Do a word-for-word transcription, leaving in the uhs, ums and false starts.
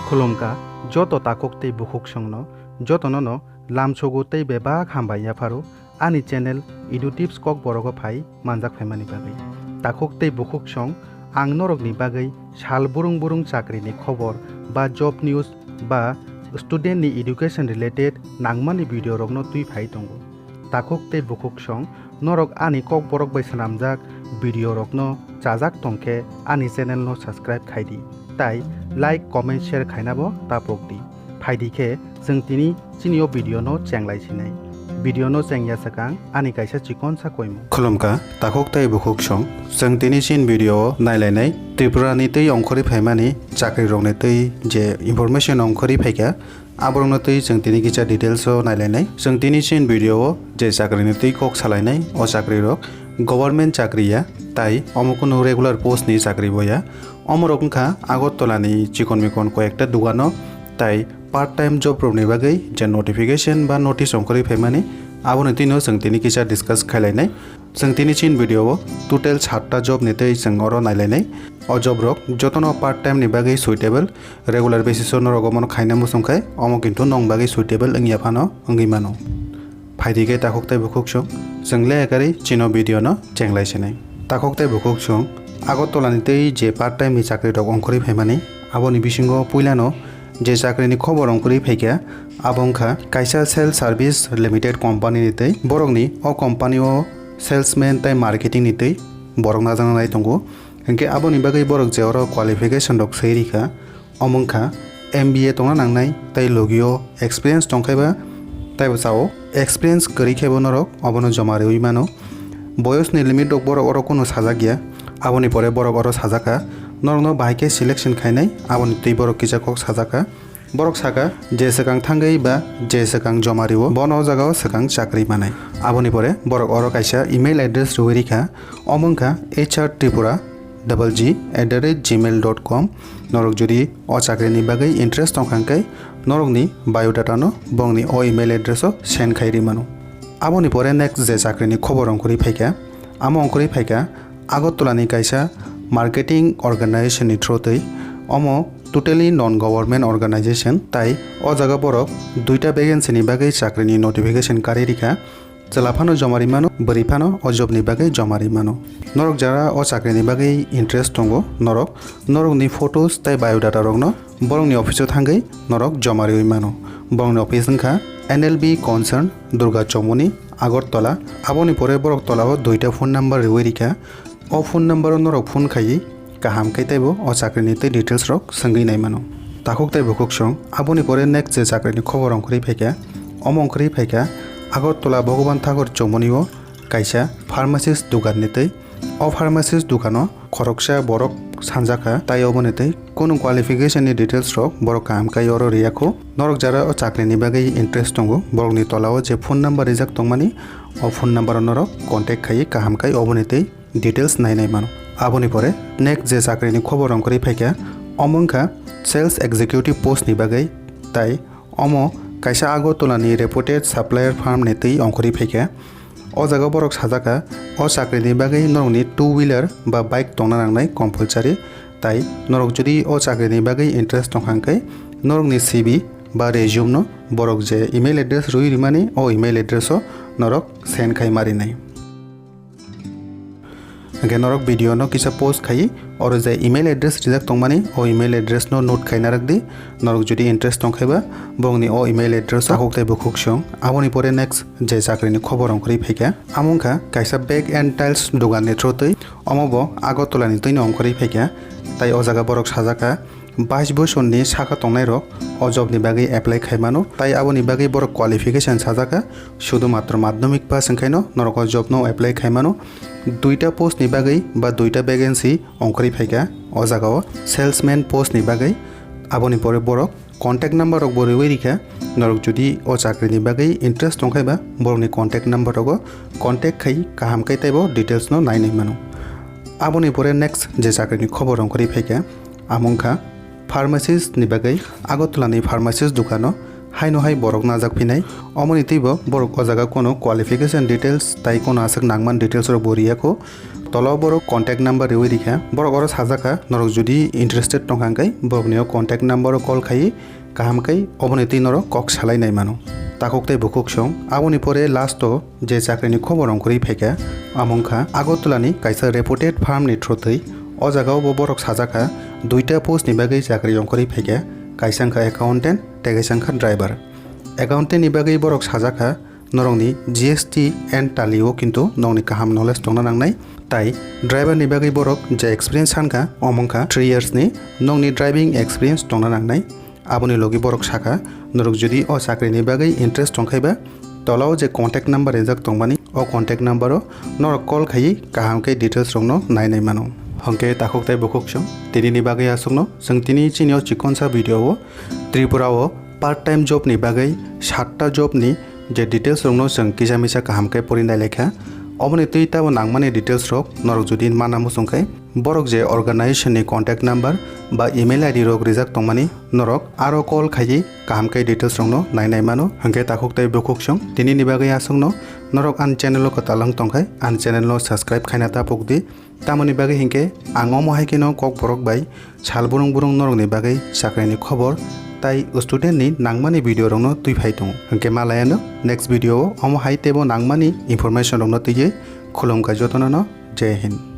Khulumkha joto takhuk tei bukhuksongno, jotono no lamsogo tei bebak hambai yapharo ani channel Edu Tips Kokborok o phai manjak phaimani bagwi. Takhuk tei bukhuksong, ang norokni bagwi sal burung burung chakrini khobor ba job news ba student ni education related nangmani video rokno twi phai tongo. Takhuk tei bukhuksong, norok ani Kokborok bai swnamjak video rokno chajak tongkhe ani channel no subscribe khaidi, tai like, comment, share khainabo tapokdi. Phaidi khe chwng tini chini o video no chenglai sinai. Video no chengya swkang ani kaisa chikonsa koimung. Khulumkha takhuk tei bukhuksong, chwng tini chini video o nailainai Tripura ni twi ongkhorwi phaimani chakri rokni twi je information ongkhorwi phaikha, aborokno twi chwng tini kisa details o nailainai. Chwng tini chini video o je chakrini twi kok salainai, o chakri rok government chakri ya, tai omo kunu regular post ni chakri bo ya. Omorok wngkha Agartala ni chikon mikon koyekta dugano tai part time job rokni bagwi je notification ba notice ongkhorwi phaimani, aboni twino chwng tini kisa discuss khailainai. Chwng tini chini video o total satta job ni twi chwng oro nailainai. O job rok jotono part time ni bagwi suitable, regular basis o norok omono khaina muchung khai omo kintu nong bagwi suitable wngya phano wngwi mano. Phaidi khe takhuk tei bukhuksong, chwng le ekari chino video no chenglai sinai. Takhuk tei bukhuksong, Agartala ni twi je part time ni chakri rok ongkhorwi phaimani, aboni bisingo puilano je chakri ni khobor ongkhorwi phaikha, abo wngkha kaisa sales service limited company ni twi. Borokni o company o salesman tei marketing ni twi borok najakna nai tongo. Hinkhe aboni bagwi borok je oro qualification rok swi rikha, omo wngkha M B A tongna nangnai tei logio experience tongkhaiba taibo sao experience kwrwi khebo norok obono joma rwui mano. Boyos ni limit rok borok oro kunu sajak ya, aboni pore borok oro sajak kha norokno bahai khe selection khainai, aboni twi borok kisa kok sajak kha. Borok saka je swkang thangwi ba je swkang joma rwo bono o jagao swkang chakri manai. Aboni pore borok oro kaisa email address rwui rikha, omo wngkha H R Tripura double G at the rate gmail dot com. Norok jodi o chakrini bagwi interest tongkha hwnkhe norokni biodata no bongni o email address o send khai ri mano. Aboni pore next je chakrini khobor ongkhorwi phaikha, amo ongkhorwi phaikha Agartala ni kaisa marketing organization ni through twi. Omo totally non government organization, tai o jaga borok duita vacancy ni bagwi chakrini notification karwi rikha. Chwla phano joma ri mano, bwrwi phano o job ni bagwi joma ri mano. Norok jara o chakri ni bagwi interest tongo, norok, norokni photos tei biodata rokno borokni office o thangwi norok joma riwi mano. Borokni office wngkha N L B concern Durga Chomoni, Agartala. Aboni pore borok tola o duita phone number riwi rikha. O phone number o norok phone khaiwi kaham khe teibo o chakrini tei details rok swngwi nai mano. Takhuk tei bukhuksong, aboni pore next je chakrini khobor ongkhorwi phaikha, omo ongkhorwi phaikha Agartala Bhagwan Thakur Chomoni o kaisa pharmacist dukan ni twi. O pharmacist dukano khoroksa borok sanjakha, tai oboni twi kunu qualification ni details rok borok kaham khe oro riyakho. Norok jara o chakrini bagwi interest tongo, borokni tola o je phone number rijak tongmani, o phone number o norok contact khaiwi kaham khe oboni twi details nai nai mano. Aboni pore next je chakrini khobor ongkhorwi phaikha, omo wngkha sales executive post ni bagwi, tai omo kaisa Agartala ni reputed supplier firm ni twi ongkhorwi phaikha. O jaga borok sajakha, o chakrini bagwi norokni two wheeler ba bike tongna nangnai compulsory, tai norok jodi o chakrini bagwi interest tongkha hwnkhe norokni C V ba resume no borok je email address rwi rimani, o email address o norok send khai ma rinai. Hwnkhe norok video no kisa pause khai, oro je email address rijak tongmani, o email address no note khai narwkdi. Norok jodi interest tongkhaiba, borokni o email address o takhuk tei bukhuksong. Aboni pore next je chakrini khobor ongkhorwi phaikha, amo wngkha kaisa bag and tiles dugan ni through twi, omo bo Agartala ni twino ongkhorwi phaikha, tai o jaga borok sajakha, bais bosor ni saka tongnai rok o job ni bagwi apply khai mano, tai aboni bagwi borok qualification sajakha, sudhu matro madhyamik pass wngkhaino norok o job no apply khai mano. Duita post ni bagwi ba duita vacancy ongkhorwi phaikha o jaga o, salesman post ni bagwi. Aboni pore borok contact number rok bo rwi rikha, norok jodi o chakri ni bagwi interest tongkhaiba borokni contact number rogo contact khai kaham khe teibo details no nai nai mano. Aboni pore next je chakri ni khobor ongkhorwi phaikha, amo wngkha pharmacist ni bagwi Agartala ni pharmacist dukano Haino hai borok najak phinai. Omoni twibo borok o jaga kono qualification details tai kono aswk nangman details rok bo riya kho. Tolo borok contact number riwi rikha. Borok oro sajak kha, norok jodi interested tongkha hwnkhe borokni o contact number o call khai kaham khe oboni twi norok kok salai nai mano. Takhuk tei bukhuk song. Aboni pore last o je chakrini khobor ongkhorwi phaikha, amo wngkha Agartala ni kaisa reputed firm ni through twi. O jaga o bo borok sajak kha, duita post ni bagwi chakri ongkhorwi phaikha, kaisa wngkha accountant tei kaisa wngkha driver. Accountant ni bagwi borok sajak kha, norokni G S T and Tally o kintu nokni kaham knowledge tongna nangnai, tai driver ni bagwi borok je experience sankha, omo wngkha three years ni nokni driving experience tongna nangnai. Aboni logi borok sakha, norok jodi o chakrini bagwi interest tongkhaiba, tolao je contact number rijak tongmani, o contact number o norok call khaiwi kaham khe details rokno nainai mano. Hwnkhe takhuk tei bukhuk song, tini ni bagwi aswkno, chwng tini chini o chikonsa video o Tripura o part time job ni bagwi satta job ni je details rokno chwng kisa misa kaham khe pori nai lekha. Oboni twi tabo nangmani details rok norok jodi mana muchung khe, borok je organization ni contact number ba email I D rok rijak tongmani, norok aro call khaiwi kaham khe details rokno nainai mano. Hwnkhe takhuk tei bukhuk song, tini ni bagwi aswkno. Norok ani channel o kwtal wng tongkhai ani channel no subscribe khaina ta pokdi. Tamoni bagwi hinkhe ang omo hai kheno Kokborok bai sal burung burung norokni bagwi chakrini khobor tai student ni nangmani video rokno twi phai tongo. Hinkhe malaiano next video o omo hai teibo nangmani information rokno twiwi. Khulumkha jotono no, Jai Hind.